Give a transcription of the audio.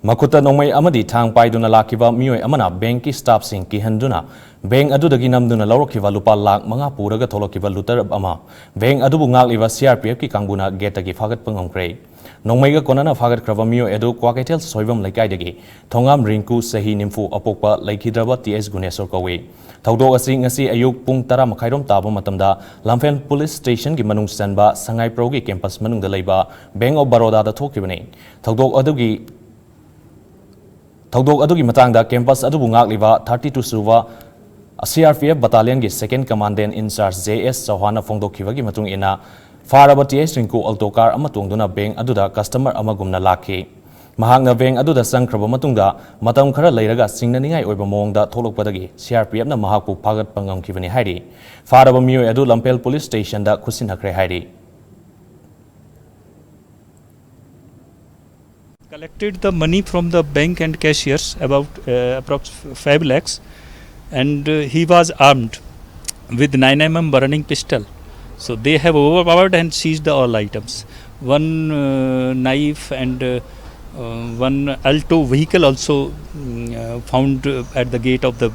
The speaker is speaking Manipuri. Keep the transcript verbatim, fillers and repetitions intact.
ꯃꯈꯨꯠꯇ ꯅꯣꯡꯃꯩ ꯑꯃꯗꯤ ꯊꯥꯡ ꯄꯥꯏꯗꯨꯅ ꯂꯥꯛꯈꯤꯕ ꯃꯤꯑꯣꯏ ꯑꯃꯅ ꯕꯦꯡꯛꯀꯤ ꯁ꯭ꯇꯥꯐꯁꯤꯡ ꯀꯤꯍꯟꯗꯨꯅ ꯕꯦꯡꯛ ꯑꯗꯨꯗꯒꯤ ꯅꯝꯗꯨꯅ ꯂꯧꯔꯛꯈꯤꯕ ꯂꯨꯄꯥ ꯂꯥꯈ ꯃꯉꯥ ꯄꯨꯔꯒ ꯊꯣꯛꯂꯛꯈꯤꯕ ꯂꯨꯇꯔ ꯑꯃ ꯕꯦꯡꯛ ꯑꯗꯨꯕꯨ ꯉꯥꯛꯂꯤꯕ ꯁꯤ ꯑꯥꯔ ꯄꯤ ꯑꯦꯐꯀꯤ ꯀꯥꯡꯕꯨꯅ ꯒꯦꯠꯇꯒꯤ ꯐꯥꯒꯠꯄ ꯉꯝꯈ꯭ꯔꯦ꯫ ꯅꯣꯡꯃꯩꯒ ꯀꯣꯟꯅꯅ ꯐꯥꯒꯠꯈ꯭ꯔꯕ ꯃꯤꯑꯣꯏ ꯑꯗꯨ ꯀ꯭ꯋꯥꯀꯩꯊꯦꯜ ꯁꯣꯏꯕꯝ ꯂꯩꯀꯥꯏꯗꯒꯤ ꯊꯣꯉꯥꯝ ꯔꯤꯡꯀꯨ, ꯆꯍꯤ ꯅꯤꯐꯨ, ꯑꯄꯣꯛꯄ ꯂꯩꯈꯤꯗ꯭ꯔꯕ ꯇꯤ ꯑꯦꯁ ꯒꯨꯅꯦꯁꯣꯔ ꯀꯧꯏ꯫ ꯊꯧꯗꯣꯛ ꯑꯁꯤ ꯉꯁꯤ ꯑꯌꯨꯛ ꯄꯨꯡ ꯇꯔꯥ ꯃꯈꯥꯏꯔꯣꯝ ꯇꯥꯕ ꯃꯇꯝꯗ ꯂꯝꯐꯦꯜ ꯄꯨꯂꯤꯁ ꯁ꯭ꯇꯦꯁꯟꯒꯤ ꯃꯅꯨꯡ ꯆꯟꯕ ꯁꯉꯥꯏꯄ꯭ꯔꯧꯒꯤ ꯀꯦꯝꯄꯁ ꯃꯅꯨꯡꯗ ꯂꯩꯕ ꯕꯦꯡꯛ ꯑꯣꯐ ꯕꯔꯣꯗꯥꯗ ꯊꯣꯛꯈꯤꯕꯅꯤ꯫ ꯊꯧꯗꯣꯛ ꯑꯗꯨꯒꯤ ꯊꯧꯗꯣꯛ ꯑꯗꯨꯒꯤ ꯃꯇꯥꯡꯗ ꯀꯦꯝꯄꯁ ꯑꯗꯨꯕꯨ ꯉꯥꯛꯂꯤꯕ ꯊꯥꯔꯇꯤ ꯇꯨ ꯁꯨꯕ ꯁꯤ ꯑꯥꯔ ꯄꯤ ꯑꯦꯐ ꯕꯇꯥꯂꯤꯌꯟꯒꯤ ꯁꯦꯀꯦꯟ ꯀꯃꯥꯟꯗꯦꯟ ꯏꯟꯆꯥꯔꯖ ꯖꯦ ꯑꯦꯁ ꯆꯧꯍꯥꯟꯅ ꯐꯣꯡꯗꯣꯛꯈꯤꯕꯒꯤ ꯃꯇꯨꯡ ꯏꯟꯅ, ꯐꯥꯔꯕ ꯇꯤ ꯑꯦꯁ ꯔꯤꯡꯀꯨ ꯑꯜꯇꯣ ꯀꯥꯔ ꯑꯃ ꯇꯣꯡꯗꯨꯅ ꯕꯦꯡꯛ ꯑꯗꯨꯗ ꯀꯁꯇꯃꯔ ꯑꯃꯒꯨꯝꯅ ꯂꯥꯛꯈꯤ꯫ ꯃꯍꯥꯛꯅ ꯕꯦꯡꯛ ꯑꯗꯨꯗ ꯆꯪꯈ꯭ꯔꯕ ꯃꯇꯨꯡꯗ ꯃꯇꯝ ꯈꯔ ꯂꯩꯔꯒ ꯆꯤꯡꯅꯅꯤꯡꯉꯥꯏ ꯑꯣꯏꯕ ꯃꯑꯣꯡꯗ ꯊꯣꯛꯂꯛꯄꯗꯒꯤ ꯁꯤ ꯑꯥꯔ ꯄꯤ ꯑꯦꯐꯅ ꯃꯍꯥꯛꯄꯨ ꯐꯥꯒꯠꯄ ꯉꯝꯈꯤꯕꯅꯤ ꯍꯥꯏꯔꯤ꯫ ꯐꯥꯔꯕ ꯃꯤꯑꯣꯏ ꯑꯗꯨ ꯂꯝꯐꯦꯜ ꯄꯨꯂꯤꯁ ꯁ꯭ꯇꯦꯁꯟꯗ ꯈꯨꯠꯁꯤꯟꯅꯈ꯭ꯔꯦ ꯍꯥꯏꯔꯤ꯫ Collected the money from the bank and cashiers, about uh, approx five lakhs, and uh, he was armed with nine M M burning pistol. So they have overpowered and seized the all items. One uh, knife and uh, uh, one Alto vehicle also mm, uh, found uh, at the gate of the